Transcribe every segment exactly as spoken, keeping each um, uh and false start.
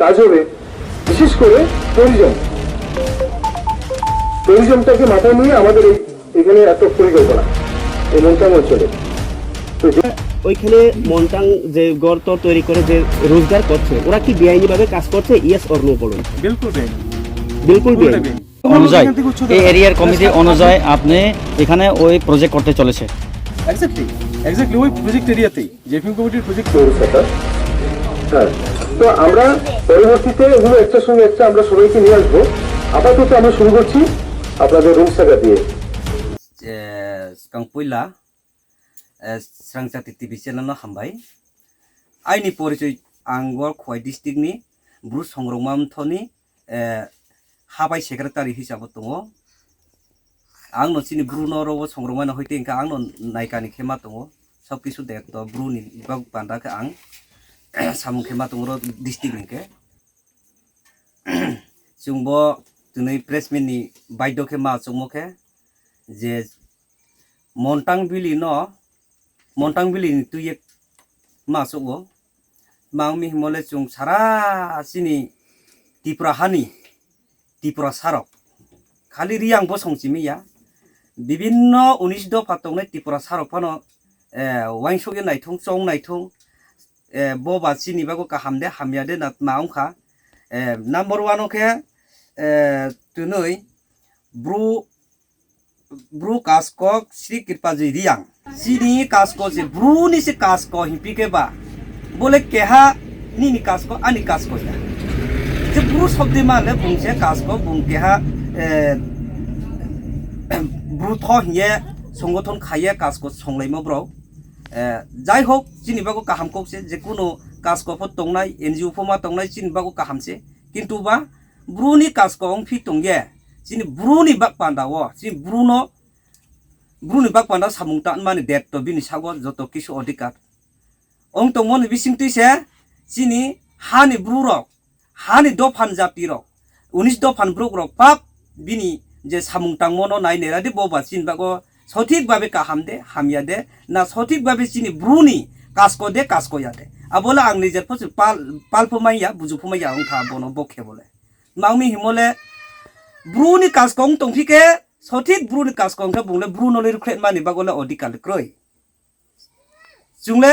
কাজ হবে, বিশেষ করে ট্যুরিজম। ট্যুরিজমটাকে মাথায় নিয়ে আমাদের এই, এখানে এত পরিকল্পনা এই মন্ত্রাম অঞ্চলে। তো যে ওইখানে মন্ত্রাং যে গর্ত তৈরি করে যে রোজগার করছে, ওরা কি বেআইনি ভাবে কাজ করছে? ইয়েস অর নো বলুন। বিলকুল বেআইনি। বিলকুল পুরোটাই বেআইনি। বেআইনি। অনুযায়ী, এখান থেকে উচ্ছেদ এই করা। এরিয়ার কমিটি অনুযায়ী আপনি এখানে ওই প্রজেক্ট করতে চলেছে। এক্স্যাক্টলি, এক্স্যাক্টলি ওই প্রজেক্ট এরিয়াতেই, জেপিএম কমিটির প্রজেক্ট। ব্যবস্থাটা। হ্যাঁ, তো আমরা পরবর্তীতে এগুলো একটার সঙ্গে একটা আমরা সবাইকে নিয়ে আসবো। আপাতত আমরা শুরু করছি আপনাদের রুম সাগা দিয়ে। Eh, skang puila, eh, Srangchati T V channel no hambai. Aini porichoi ang o Khowai district ni Bru Songrongma Mtho ni, eh, habai secretary hisabo tongo. Ang no chini Bru no oro o Songrongma no hoite hingke ang no naikani khe ma tongo. Sob kisu de to Bru ni bak panda khe ang samung khe ma tongo oro district ni khe. Chwng bo twnwi press meet ni baidho khe ma chwngmo khe je Montang Bili no, Montang Bili ni twi ma chwgo. Ma wngmi himo le chwng sara chini Tripura hani, Tripura sarok khali Riyang bosong simi ya. Bibinno unis dopha tongnai Tripura sarok phano, eh, wangsugwi naithung, chong naithung, eh, bo ba chini bago kaham de, hamya de, na ma wngkha. Eh, number one o khe, eh, twnwi Bru, Bru Kaskok Sri Kirpaji Riyang. Chini Kasko se Bru ni se Kasko himpi khe ba. Bole keha nini Kasko, ani Kasko ya. Je Bru sobde ma le bung se Kasko, bung keha, eh, Bru tho hiye songothon khaiye Kasko songlaimo bro. Eh, jai hok, chini bago kaham kok se, je kuno Kasko pho tongnai, N G O pho ma tongnai, chini bago kaham se. Kintu ba, Bru ni Kasko wng phi tongye, chini Bru ni bak panda o, chini Bru no, Bru ni bak panda samung tanmani det to bini sago joto kisu odhikar. Wng tongmoni bisingtwi se, chini hani Bru rok, hani dophan jati rok, unis dophan borok rok pap bini je samung tangmo no nai nera de bo ba chini bago sothik babe kaham de, hamya de, na sothik babe chini Bru ni Kasko de, Kasko ya de. Abo le ang nijer pho pal, pal pho manya, buju pho manya wng tha bono bo khe bole. Mangmi himo le Bru ni Kasko wng tong phi khe, sothik Bru ni Kasko wng khe bung le Bru no le rwkhlai mani bago le odhikar le kroi. Chwng le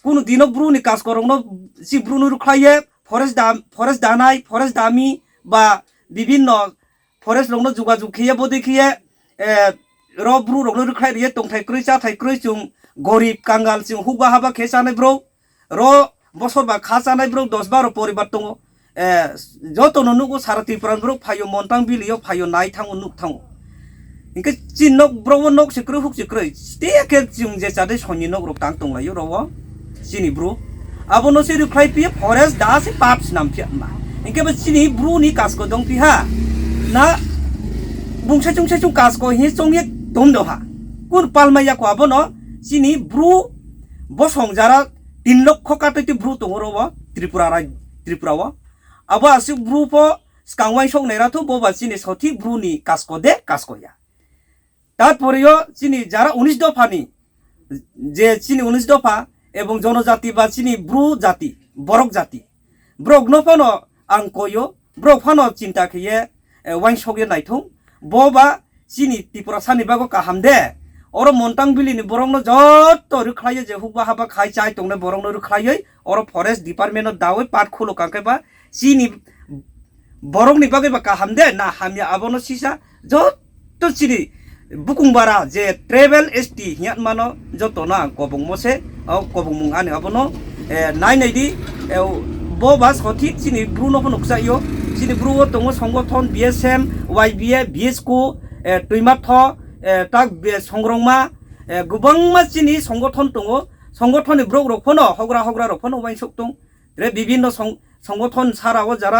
kunu dino Bru ni Kasko rok no si Bru no rwkhlai ye forest dam, forest danai, forest dami ba bibinno forest rok no jugajug khiye bodei khiye, eh, ro Bru rok no rwkhlai riye tongthai kroi chathai kroi chwng gorib kangal chwng hukba haba khe chanai bro. Ro bosor ba kha chanai borok dos baro poribar tongo. Eh, joto no nugo sara Tripura ni borok phaio Montang Bili o phaio nai thango nuk thango. Hinkhe chini nok borok o nok se kwrwi huk se kwrwi. Tei khe chwng je chadai soni nok rok tang tong laio ro o chini Bru. Abo no se rwkhlai phiya forest da se pap snam phiya ma. Hinkhe bo chini Bru ni Kasko dong phiha. Na bungsa chungsa chung Kasko hi chong ye tom do ha. Kun palma yako abo no chini Bru bosong jara tin lokho katwi twi Bru tongo ro o Tripura raj-, Tripura o. Abo aswk Bru pho swkang uansuk nai ra thu bo ba chini sothik Bru ni Kasko de Kasko ya. Tarpore o chini jara unis dopha ni, je chini unis dopha ebong jonojati ba chini Bru jati, borok jati. Borok no phano ang koi o, borok phano chinta khe ye, eh, uansuk ye naithung. Bo ba chini Tiprasa ni bago kaham de. Oro Montang Bili ni borok no jotto rwkhlai ye je hukba haba khai chai tongnai borok no rwkhlai ye oro forest department no dawi pat khulo kangkhe ba chini borok ni bagwi ba kaham de na hamya abo no sisa jotto chini bukung bara je tribal S T hiya mano jotto no ang kobong mo se o kobong mung ani abo no, eh, nai nai di, eh, bo ba sothik chini Bru no phano kchai yo chini Bru o tongo songothon B S M, Y B A, B S K O, eh, Twimatho, eh, tak be songrongma, eh, kwbangma chini songothon tongo. Songothon ni borok rok phano hogra hogra rok phano uansuk tong. Tre bibinno song-, songothon sara o jara